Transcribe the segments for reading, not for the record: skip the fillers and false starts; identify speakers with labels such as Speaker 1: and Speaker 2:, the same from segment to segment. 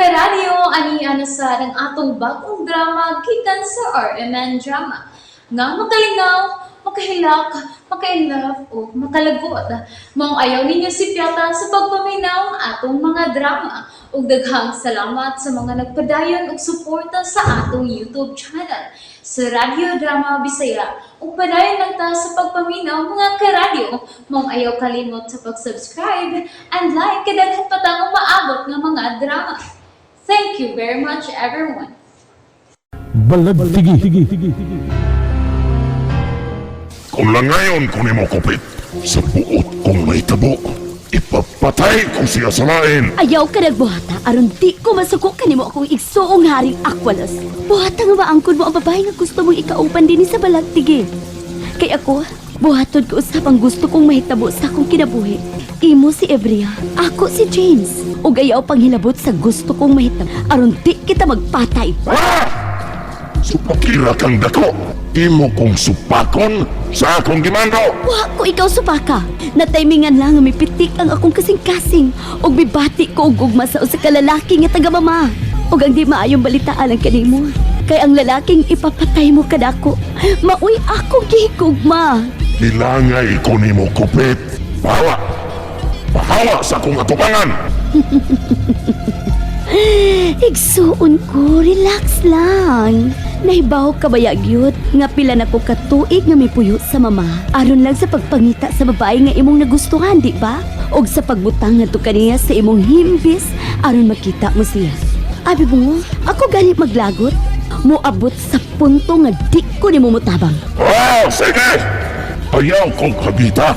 Speaker 1: Karadyo, ani na sa ang atong bagong drama gikan sa RMN Drama nga makalingaw, makahilak, maka-inlove o makalagot. Maong ayaw ninyo sipyata sa pagpaminaw atong mga drama. Ug daghang salamat sa mga nagpadayon og suporta sa atong YouTube channel sa Radyo Drama Bisaya. Ug padayon lang ta sa pagpaminaw, mga karadyo. Maong ayaw kalimot sa pag-subscribe and like kay daghan pa tang umaabot nga mga drama. Thank you very much, everyone.
Speaker 2: Balagtigi.
Speaker 3: Kung langayon ko nimo, kupit, sa buot kong mahitabo, ipapatay ko siya sa lain.
Speaker 4: Ayaw ka nagbuhata aron di ko masuko kanimo akong igsuong Haring Aqualos. Buhata nga maangkon mo ang babae nga gusto mong ikauban dinhi sa balagtigi. Kay ako, buhaton ko usab ang gusto kong mahitabo sa akong kinabuhi. Imo si Ebria, ako si James. Ug ayaw panghilabot sa gusto kong mahitabo aron di kita magpatay.
Speaker 3: Ah! Supakira kang dako. Imo kong supakon sa akong gimando.
Speaker 4: Wa ko ikaw supaka. Nataymingan lang nga mipitik ang akong kasing-kasing. Ug mibati ko og gugma sa usa ka lalaki nga taga mama. Ug ang di maayong balitaan ang kanimo. Kay ang lalaking ipapatay mo kanako, maoy akong gihigugma.
Speaker 3: Hilangay ko nimo, kupit. Pahawa. Pahawa sa akong atubangan.
Speaker 4: Igsuon ko, relax lang. Nahibaw ka ba gyud nga pila na ko katuig nga mipuyo sa mama aron lang sa pagpangita sa babae nga imong nagustuhan, di ba? Og sa pagbutang ngadto kaniya sa imong himbis aron makita mo siya. Abi mo, ako gani maglagot. Moabot sa punto nga di ko nimo motabang.
Speaker 3: Oh, sige! Ayaw kong kagita.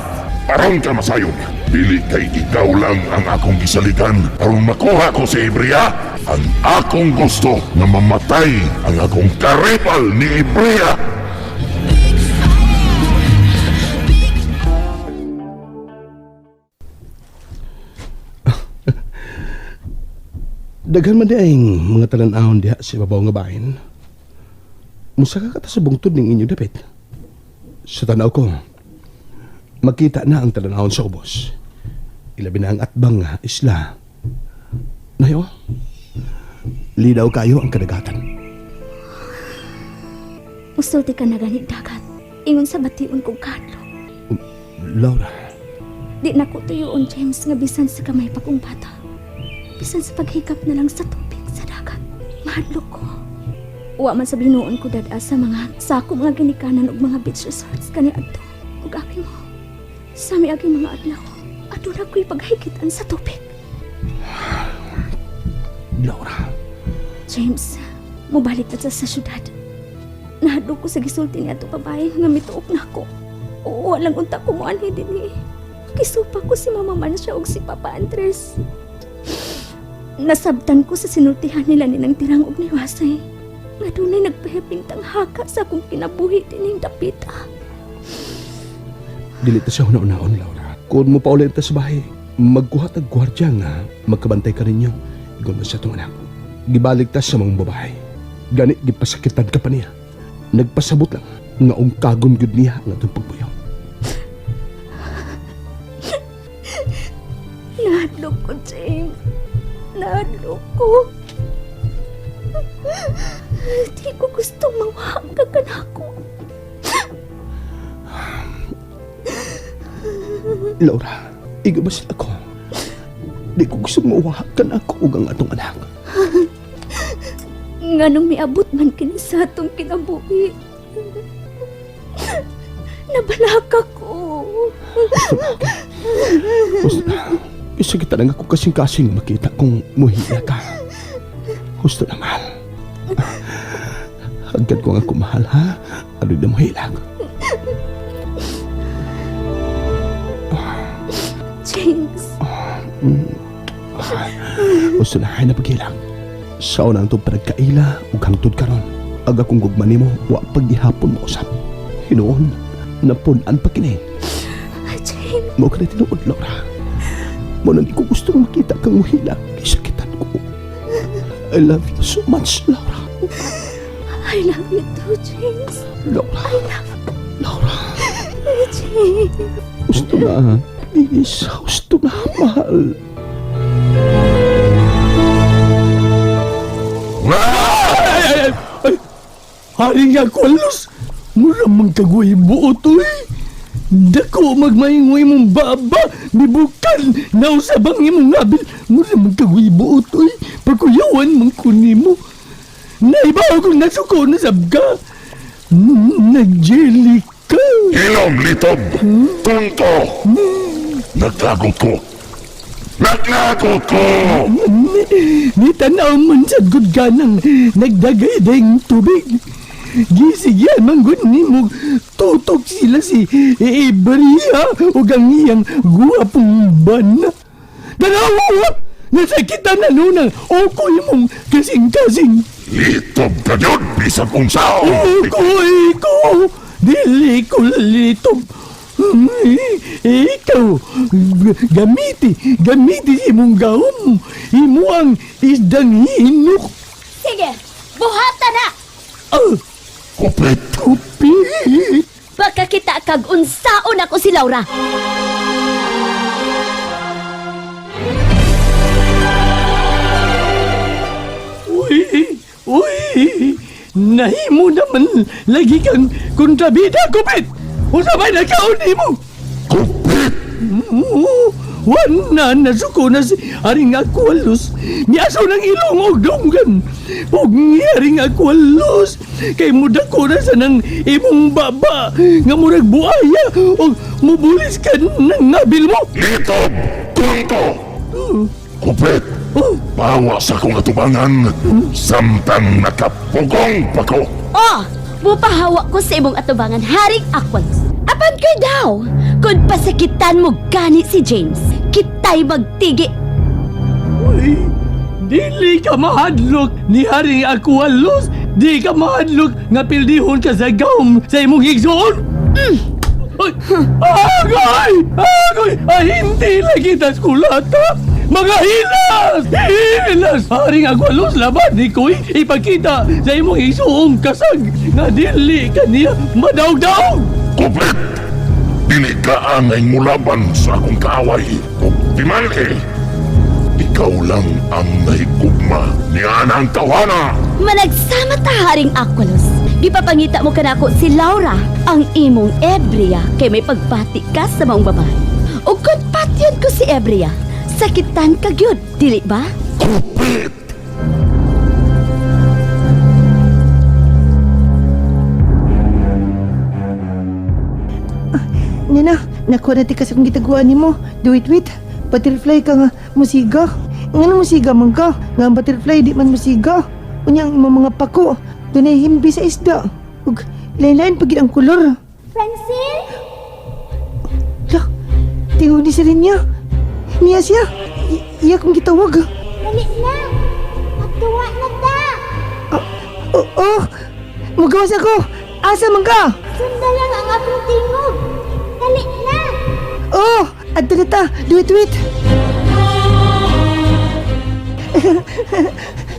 Speaker 3: Aron ka masayod. Dili kay ikaw lang ang akong gisaligan aron makuha ko si Ibria. Ang akong gusto nga mamatay ang akong karibal ni Ibria.
Speaker 2: Daghan man di ay mga talan-ahon diha sa ibabaw nga bahin. Musaka ka ta sa bungtod ning inyo dapit. Sa tanaw ko, makita na ang talan-ahon sa ubos. Ilabi na ang atbang nga isla. Nayo, lidaw kayo ang kadagatan.
Speaker 5: Musulti ka na gani dagat. Ingon sa bation kong kahadlok.
Speaker 2: Laura,
Speaker 5: Di na ko tuyoon, James, nga bisan sa kamay pa kong bata. Bisan sa paghikap na lang sa tubig sa dagat. Mahadlok ko. Wa man sa binuon ko dad-a sa mga sako mga ginikanan og mga beach resorts kani adto. Ug abi mo, sa miaging mga adlaw, aduna ko'y paghikitan sa tubig.
Speaker 2: Laura,
Speaker 5: James, mobalik ta sa syudad. Nahadlok ko sa gisulti niya ato babae nga mituok na ako. Oo, walang unta ko moanhi dinhi. Gisupak ko si Mama Mansha ug si Papa Andres. Nasabtan ko sa sinultihan nila ni nang tirang og niwasay. Nga dunay nagpahaping haka sa akong kinabuhi dining dapita.
Speaker 2: Dili ta siya huna-unaon, Laura. Kung mo paulit ta sa bahay, magkuha tag gwardiya nga magkabantay ka ninyo. Ingon man sa atong anak. Gibalik ta sa mga babae. Gani gipasakitan ka pa niya. Nagpasabot lang nga ungkagon gyud niya ang atong pagbuyaw.
Speaker 5: Nahadlok ko, James. Nahadlok ko. Di ko gusto mawa ka kanako.
Speaker 2: Laura, igo ba sila ko? Di ko gusto mauwa ka na ako ug ang atong anak.
Speaker 5: Nganong miabot man kini sa atong kinabuhi. Nabalaka ko.
Speaker 2: Gusto na. Gusto kita lang ako kasing-kasing makita kung muhiya ka. Gusto na, mahal. Hagkat ko nga kumahal, ha? Ano na muhilak?
Speaker 5: James,
Speaker 2: Gusto na, hay na paghilang. Sa unang itong panagkaila ug hangtod karon. Ag akong gugma nimo, wa paghihapon mo usap. Hinuon, napun-an pa kini.
Speaker 5: James,
Speaker 2: Mao ka na tinuod, Laura. Mao nang di ko gusto makita kang muhilak. Isakitan ko. I love you so much, Laura.
Speaker 5: I love you too, James.
Speaker 2: Laura.
Speaker 5: I love
Speaker 2: Laura.
Speaker 5: you, James.
Speaker 2: Gusto na. Please, gusto na, mahal.
Speaker 6: Haring Aqualos, mura man kagoy buot oy. Dako magmaingoy mong baba, nibukan, nausabang imong ngabil, mura man kagoy buot oy. Pagkuyawan man ko nimo. Naibaw kong nasuko na sabga. Nag-jelly ka.
Speaker 3: Hilom, litob! Tunto! Naglagot ko! Naglagot ko!
Speaker 6: Ni tanaw man sad gud ganang nagdagay ding tubig. Gisigyan man gud nimo tutok sila si Ibria ug ang iyang guwapong bana. Tanawa! Nasakitan na nunang ukoy mong kasing-kasing.
Speaker 3: Litob ka yun, bisag unsaon!
Speaker 6: Ukoy ko! Dili ko litob. Ikaw, gamiti, gamiti si imong gahom. Imo ang isdang hinok.
Speaker 4: Sige, buhata na!
Speaker 6: Ah,
Speaker 3: Kupit!
Speaker 6: kupit!
Speaker 4: Pagkakita kag unsaon ako si Laura.
Speaker 6: Uy, uy, nahimo naman lagi kang kontrabida, kupit! Unsa may nakaon nimo?
Speaker 3: Kupit!
Speaker 6: Wan na nasuko na si Aring Aqualos. Miaso ng ilong og dunggan. Pug Aring Aqualos. Kay mudako na sa nang imong baba nga murag buaya og mubulis ka ng ngabil mo.
Speaker 3: Litob! Tunto! Kupit!
Speaker 6: Oh,
Speaker 3: Bawa sa akong atubangan samtang nakapugong pa ko.
Speaker 4: Oh, mupahawa ko sa imong atubangan, Haring Aqualos. Apan ko daw, kung pasakitan mo gani si James, kita'y magtigi.
Speaker 6: Uy, dili ka mahadlok ni Haring Aqualos. Di ka mahadlok nga pildihon ka sa gawom sa imong higsoon. Ay, agay! Agay! Ay, hindi lagi tas kulata! Mga hilas! Hilas! Haring Aqualos laban ni Koy ipakita sa imong higsoong kasag nga dili ka niya madaog-daog!
Speaker 3: Kupit! Dili ka angay mulaban sa akong kaaway. Ug timan-i, ikaw lang ang nahigugma ni Anang Tawhana.
Speaker 4: Managsama ta, Haring Aqualos. Gipapangita mo kanako si Laura, ang imong Ebria, kay may pagbati ka sa maong babae. Ug kun patyon ko si Ebria, sakitan ka gyud, dili ba?
Speaker 3: Kupit!
Speaker 7: Nina, nakuha na ti kasi kung gitaguan nimo. Do it wait. Butterfly ka nga musiga. Nga na musiga man ka. Nga ang butterfly di man musiga. Unya ang imong mga pako. Dunay himbi sa isda. Ug lain-lain pagid ang kolor.
Speaker 5: Francine?
Speaker 7: La, tingon ni si Rinya. Niya siya. Iya kong gitawag.
Speaker 5: Dali na! Magtuwa na ta!
Speaker 7: Oh, oh. Mugawas ako. Asa man ka?
Speaker 5: Sunda lang ang akong tingog! Dali na!
Speaker 7: Oh, adto na ta. Do it wait.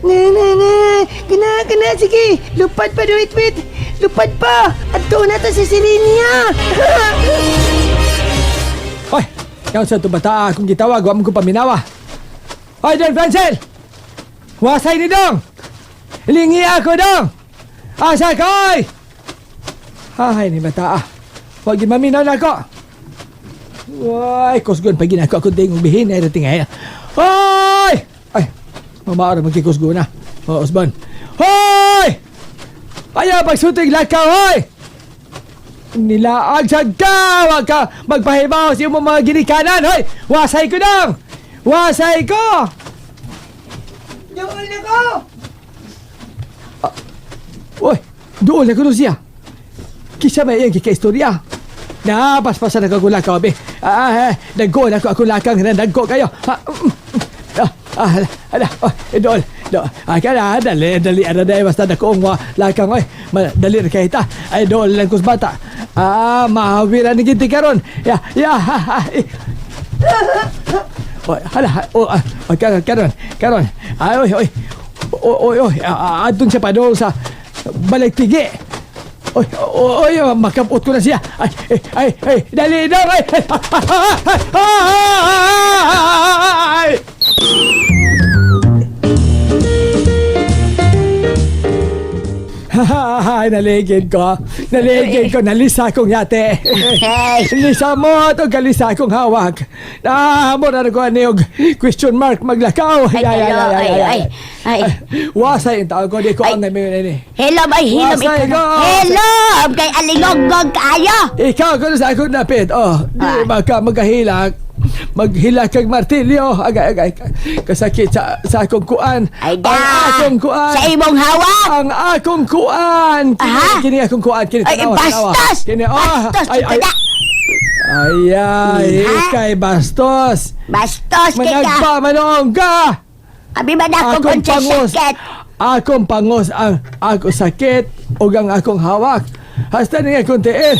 Speaker 7: Na na na. Gana gana sige. Lupad pa, do it wait. Lupad pa. Adto na ta si Sirinia.
Speaker 6: Hoy, ikaw sa ito bata akong gitawag, wa mo ko paminawa. Hoy, Don Francel! Wasay ni Dong! Lingi ako, Dong! Asa ka, oy! Ay, ni bata ah. Huwag maminaw na ako. Ay, kusgon pa ginako ako ding bihin ay rating ay. Hoy! Ay, mamaara magkikusgon na. Oh, Osman. Hoy! Ayaw pagsutig lakaw, hoy! Nilaag sa ka! Wag ka magpahibaw sa imong mga ginikanan! Hoy! Wasay ko dong! Wasay ko!
Speaker 7: Dool na ko.
Speaker 6: Uy! Doon na ko siya! Kisa may iyang kikaistorya! Na, paspasan na ko lakaw, be. Ah, nagko na ko ako lakang na nagko kayo. Ah, ah, ah, ala, oh, eh, dool, dool. Ah, kaya, dali, dali, ano na, basta nakoong wa lakang, oy. Dali na kayo ta. Ay, dool lang kus bata. Ah, mahawira ni ginti karon. Ya, ya, ha, ha, eh. Oy, hala, oh, ah, oh, karon, karon, karon. Ay, oy, oy. Oy, oy, oy, ah, ah, adun siya pa dool sa balik tigi. Oy, oy, oy, makapot ko na siya. Ay, ay, ay, ay, dali daw, ay, ay, ay, ay, ay. Ha, Ay, naligid ko. Naligid ko. Nalisa kong yate.
Speaker 8: Hey.
Speaker 6: Lisa mo ito, galisa akong hawak. Ah, mo na ko ani og question mark maglakaw.
Speaker 8: Ay, hello, ay, ay, ay.
Speaker 6: Wasay ang tao ko, di ko
Speaker 8: Ay.
Speaker 6: ang namin ini.
Speaker 8: Hilom ay hilom
Speaker 6: Wasay
Speaker 8: ikaw.
Speaker 6: ko.
Speaker 8: Hilom kay alingoggog kaayo.
Speaker 6: Ikaw ko sa akong napit. Oh, di ba ka maghilak? Maghilak kag martilyo. Agay, agay. Kasakit sa akong kuan.
Speaker 8: Ay da.
Speaker 6: Ang akong kuan.
Speaker 8: Sa imong hawak.
Speaker 6: Ang akong kuan. Kini,
Speaker 8: Aha.
Speaker 6: kini akong kuan. Kini,
Speaker 8: Ay,
Speaker 6: tanawa, tanawa.
Speaker 8: bastos.
Speaker 6: Kini, oh,
Speaker 8: Bastos
Speaker 6: ay, ay,
Speaker 8: ka na.
Speaker 6: ay, ay,
Speaker 8: Ha?
Speaker 6: ikay bastos.
Speaker 8: Bastos kay ka.
Speaker 6: Managpa, manoong ka!
Speaker 8: Abi man ako
Speaker 6: Akong
Speaker 8: kung sa
Speaker 6: pangos.
Speaker 8: sakit.
Speaker 6: Akong pangos ang ako sakit ug ang akong hawak. Hasta ni akong tiil.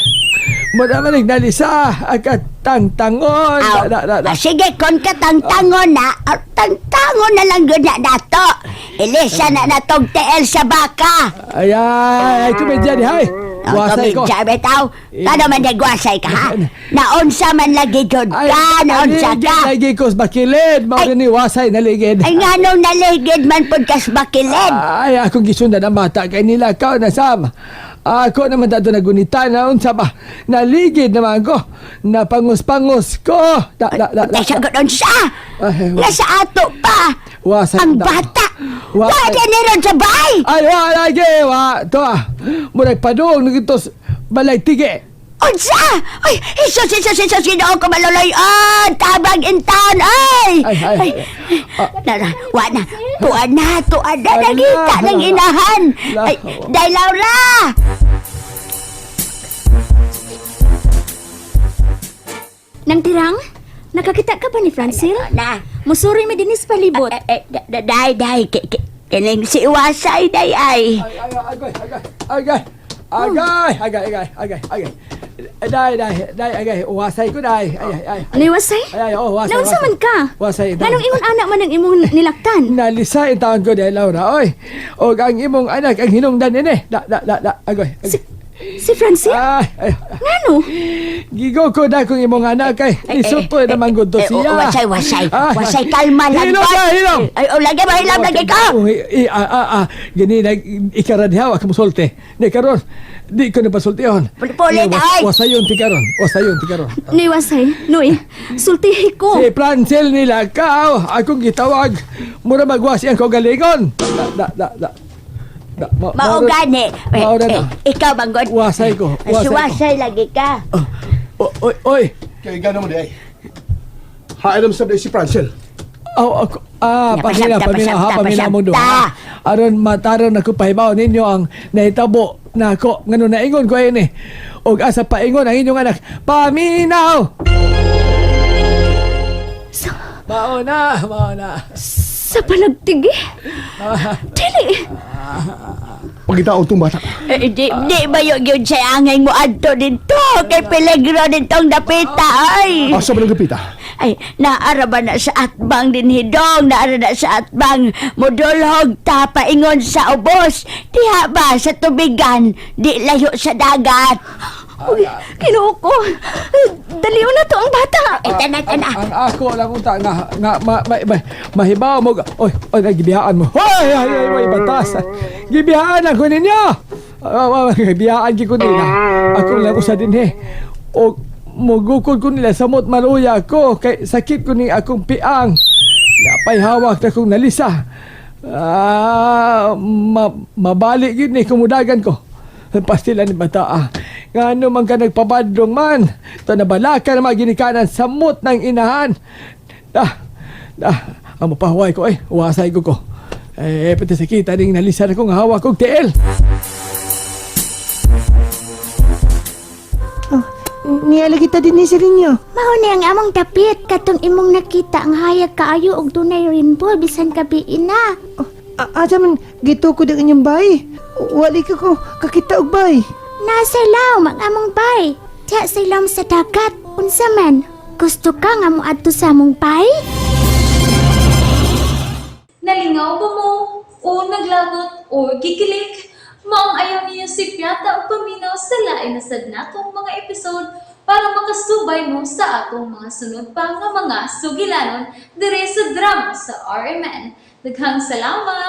Speaker 6: Muna man nalisa agad tangtangon.
Speaker 8: Aw,
Speaker 6: Da, da, da.
Speaker 8: ah, sige, kon ka tangtangon na, ah, tangtangon na lang gud na nato. Ilisa na natong tiil sa baka.
Speaker 6: Ay, ay, ay, tumidya di, hay.
Speaker 8: Ang
Speaker 6: Wasay ko.
Speaker 8: tumidya, bitaw. Kano man nagwasay ka, ha? Naunsa man lagi jud
Speaker 6: Ay,
Speaker 8: ka, naunsa
Speaker 6: naligid,
Speaker 8: ka.
Speaker 6: lagi ko sa bakilid. Mao
Speaker 8: Ay.
Speaker 6: ni wasay naligid.
Speaker 8: Ay, nganong naligid man pud kas bakilid.
Speaker 6: Ay, akong gisundan ang bata kay nila kao na sam. Ako naman dato nagunita na unsa ba. Naligid naman ko. Napangus-pangus ko. Da, da, da, da.
Speaker 8: Ay, sagot unsa?
Speaker 6: Ay,
Speaker 8: Nga sa ato pa.
Speaker 6: Wasay
Speaker 8: Ang
Speaker 6: ta.
Speaker 8: bata.
Speaker 6: Wasay.
Speaker 8: Wa ni ron sa bahay.
Speaker 6: Ay, wa lagi, wa. To ah. Murag padung nagitos balay tige.
Speaker 8: Unsa? Ay, Jesus, Jesus, Jesus, Ginoo ko maluloy-on. Tabang in town, ay!
Speaker 6: Ay, ay, ay.
Speaker 8: Na, na, wa na. Tuan na, tuan na.
Speaker 6: Ay,
Speaker 8: Nakita
Speaker 6: la,
Speaker 8: ng
Speaker 6: la.
Speaker 8: inahan.
Speaker 6: La.
Speaker 8: Ay, Day Laura!
Speaker 5: Nang tirang, nakakita ka ba ni Francil?
Speaker 8: Na.
Speaker 5: Musuri mi dinis palibot.
Speaker 8: Eh, eh, day, day. Kining si Iwasay, day, ay.
Speaker 6: Ay, ay, agay, agay, agay. Agay, agay, agay, agay, agay. Day, day, day, agay. Wasay ko, day. Ay, ay, ay.
Speaker 5: Niwasay?
Speaker 6: Ay, ay, oh, wasay.
Speaker 5: Naunsa
Speaker 6: wasay.
Speaker 5: man ka?
Speaker 6: Wasay.
Speaker 5: Nganong ingon anak man ang imong nilaktan?
Speaker 6: Nalisa in taon ko dahil Laura. Oy, og ang imong anak ang hinungdan ini. Da, da, da, da. Agoy.
Speaker 5: Si, si Francil?
Speaker 6: Ay, ay.
Speaker 5: Ngano?
Speaker 6: Gigo ko na kung imong anak kay isupoy naman gud to
Speaker 8: Eh,
Speaker 6: siya.
Speaker 8: oh, wasay, wasay.
Speaker 6: Ay,
Speaker 8: Wasay, kalma lang.
Speaker 6: Hilom
Speaker 8: boy.
Speaker 6: na, hilom.
Speaker 8: Ay, oh, lagi ba, hilom lagi ka?
Speaker 6: Oh, ah, ah, gani na ikaradhaw ako musulti. Di karon, di ko na pasultihon.
Speaker 8: Pulit, ay.
Speaker 6: Wasayon ti karon, wasayon ti karon.
Speaker 5: Niwasay, Noy, sultihi ko.
Speaker 6: Si Francel nila kao, akong gitawag. Mura magwasi ang kagalingon. Da, da, da, da. Da,
Speaker 8: Mao gani. Eh,
Speaker 6: Mao na na.
Speaker 8: eh, ikaw, manggod.
Speaker 6: Wasay ko, wasay ko.
Speaker 8: Wasay lagi ka.
Speaker 6: Oh, oy, oy.
Speaker 2: Kay gano mo di ay. Hain sa si Francel.
Speaker 6: Oh, ako, ah, pamina,
Speaker 8: Napasabta,
Speaker 6: pamina, ha,
Speaker 8: pasabta,
Speaker 6: pamina mo do.
Speaker 8: pasabta.
Speaker 6: ha. Aron mataron ako pahibaw ninyo ang nahitabo na ako ngano naingon ko ini. Og asa paingon ang inyong anak, paminaw.
Speaker 5: Sa,
Speaker 6: Mao na, mao na.
Speaker 5: sa palagtigi? Dili!
Speaker 2: Pagkitaon tong bata.
Speaker 8: Eh, di, di ba yun yun sa angay mo adto dito? Kay peligro ditong dapita, ay!
Speaker 2: Asa ba ng gapita?
Speaker 8: Ay, naara ba na sa atbang din hidong? Naara na sa atbang mudulhog ta paingon sa ubos. Diha ba sa tubigan, di layo sa dagat.
Speaker 5: Uy, Ginoo ko. Daliw na to ang bata.
Speaker 8: Eh, tana, tana.
Speaker 6: Ang ako lang unta nga nga ma, ma, ma, mahibaw mo. Oy, oy, nagibiyaan mo. Hoy, ay, ay, ay, batas. Gibiyaan ako ninyo. Ah, ah, Gibiyaan gid ko nila. Ako lang usa dinhi. O mugukod ko nila samot maluya ko kay sakit ko ni akong piang. Napay hawak na kong nalisa. Ah, mabalik yun ni kumudagan ko. Pastila ni bata ah. Nga ano man ka nagpabadlong man. Ito nabalaka na mga ginikanan samot ng inahan. Dah, dah. Ang mapahuway ko eh. Wasay ko ko. Eh, pati sa kita ning nalisa na kong hawak kong tiil.
Speaker 7: Oh, niya lagi ta din ni sa ninyo.
Speaker 5: Mao ni ang among dapit katong imong nakita ang hayag kaayo og dunay rainbow bisan gabi na.
Speaker 7: Oh, asa man gitukod ang inyong bay. Wali ka ko kakita og bay.
Speaker 5: Nasa lawom ang among bay. Diya sa lawom sa dagat. Unsa man? Gusto ka nga moadto sa among bay?
Speaker 1: Nalingaw ba mo? O naglagot o gikilig? Maong ayaw niyo si Piata o paminaw sa lain na sad natong mga episode para makasubay mo sa atong mga sunod pa nga mga sugilanon dire sa drama sa RMN. Daghang salamat!